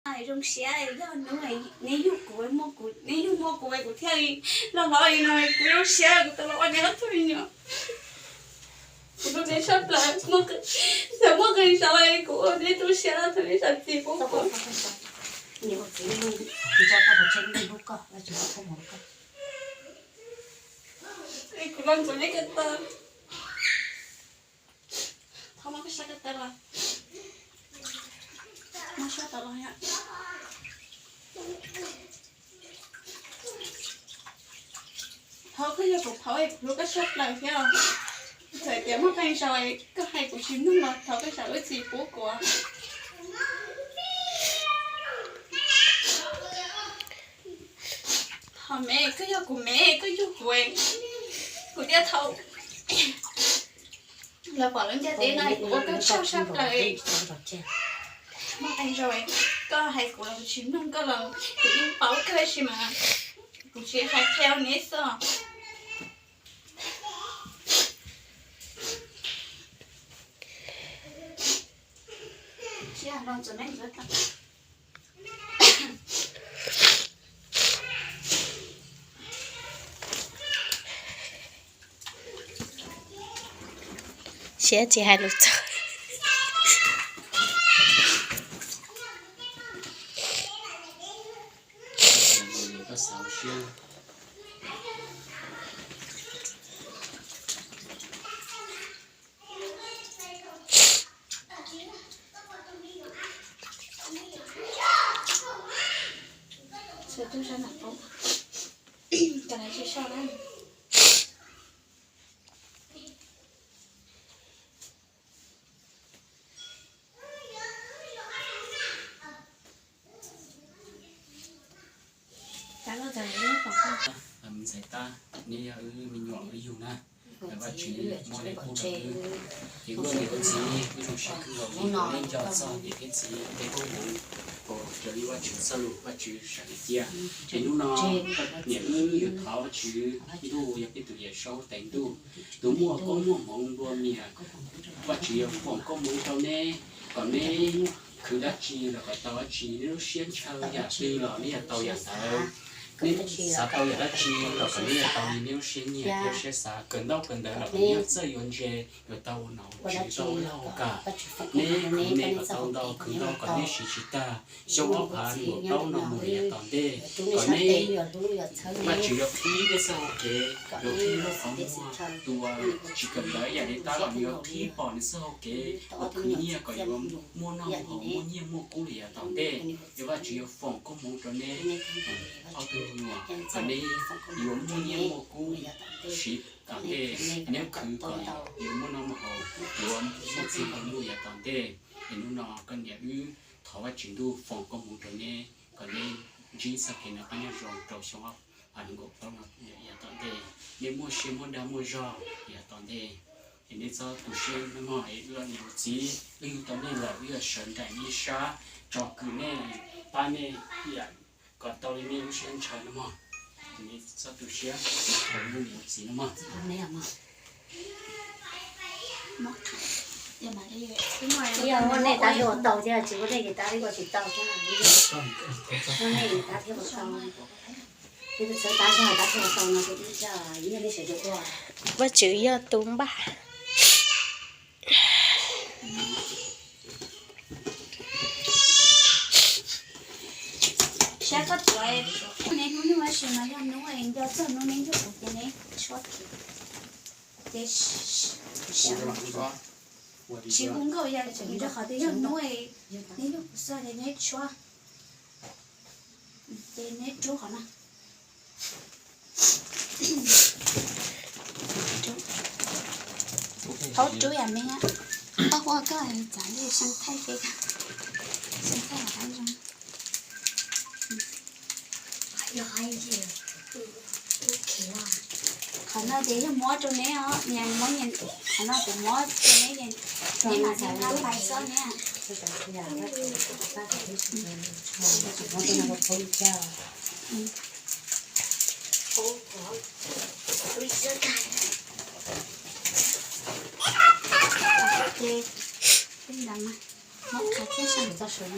Zoo siab yog hnub neb yug kuv, muaj kuv, neb yug muaj kuv es kuv thiaj li los hlob li no, kuv zoo siab kuv tau los ua neb ob tug me nyuam. Kuv hlub neb tshaj plaws, txawm muaj qee zaus kuv ua neb tu siab los thov neb zam txim pub kuv. Kuv los ntxuav neb ko taw. Thov muab koj sab ko taw los. Muab sab tau los yom. Thaum koj yog kuv phaub es kuv hlub koj tshaj plaws thiab os. Txawm tias muaj qee zaus koj hais kuv tsis mloog los thov koj zam lub txim pub kuv. Ho me, koj yog kuv me, koj yug kuv, kuv thiaj tau los pom lub ntiaj teb no, kuv ua koj tsaug tshaj plaws. Muaj qee zaus koj hais kuv los kuv tsis mloog koj los kuv yeej paub kawg tab sis mas kuv tsis hais qhia neb xwb. Siab tsis hais lus txog. Ntxhais Tab, neb yog wb me nyuam wb yug na. Vaj Tswv muab neb pub rau wb, ces wb ua niam ua txiv wb zoo siab kawg nkaus li neb nco txog niam thiab txiv tej koob hmoov, raws li Vaj Tswv txoj lus Vaj Tswv sam hais tias, ces hnub no niam wb yuav thov Vaj Tswv, ntuj yog peb tus Yawm Saub tais ntuj, tus muaj koob muaj hmoov nplua mias, Vaj Tswv yuav foom koob hmoov rau neb, kom neb khwv dab tsi los kom tau dab tsi, neb lub siab ntshaw yam twg los neb yuav tau yam ntawd. Neb xav tau yam dab tsi los kom neb yuav tau li neb lub siab nyiam thiab siab xav, kawm ntaub kawm ntawv los kom neb yuav txawj yuav ntse, yuav tau ua nom ua tswv tau ua laug ua kam. Neb khwv me kom tau ntau, khwv ntau kom neb siv tsis tag. Xyoo ob phav nees nkaum plaub no mus yav tom ntej, kom neb, Vaj Tswv yuav qhib neb txoj hau kev, yuav qhib lub qhov muag tua tsis kawm ntawv ib yam li Tab los nws yuav qhib pom nws txoj hau kev uas khwv nyiaj kom yuav muaj noj muaj haus, muaj nyiaj muaj kub li yav tom ntej. Yog Vaj Tswv yuav foom koob hmoov rau neb ob tug me nyuam kom neb yuav muaj nyiaj muaj kub siv tom ntej, neb khwv kom yuav muaj noj muaj haus, yuav muaj txiag nplua nuj yav tom ntej. Es hnub no koj niam wb thov Vaj Tswv ntuj foom koob hmoov rau neb kom neb ntsib txoj kev noj qab nyob zoo rau xyoo ob phav nees nkaum plaub no yav tom ntej. Neb muaj siab muaj dag muaj zog yav tom ntej, es neb txhob tu siab nawb mog. Es wb niam txiv wb yug tau nej lawm, wb yuav sawv nraim nej sab, tsom kwm nej, pab nej ib yam kom tau li nej lub siab ntshaw nawb mog. Es neb txhob tu siab, wb niam txiv nawb mog. Yog muaj nej tab thiaj ua tau thiab, tsis muaj nej ces tab thiaj ua tsis tau thiab. Muaj nej tab thiaj ua tau. Ces tus txawv tab zog tab thiaj ua tau no ces ib zaj nyiaj nej sawv daws ua. Vaj Tswv yog tus npaj. Saib koj tuav, neb hnub nyoog tab sis mas yog hnub nco txog hnub neb nrog kuv ces neb tshuab, ces tsis hu nkauj, yog qhov tias yog hnub neb nrog kuv xwb ces neb tshuab, ces neb rub qhov no. Thaub rub yam me, koj ua koj txav li xyoo thaij peb, xyoo thaij hauv qab zoo. Qhov no ces yog muab rau neb os, niam muab, qhov no kuv muab rau neb, neb mam li nqa pais txog neb. Ces muab qhov thiab sab ntawm txog saud.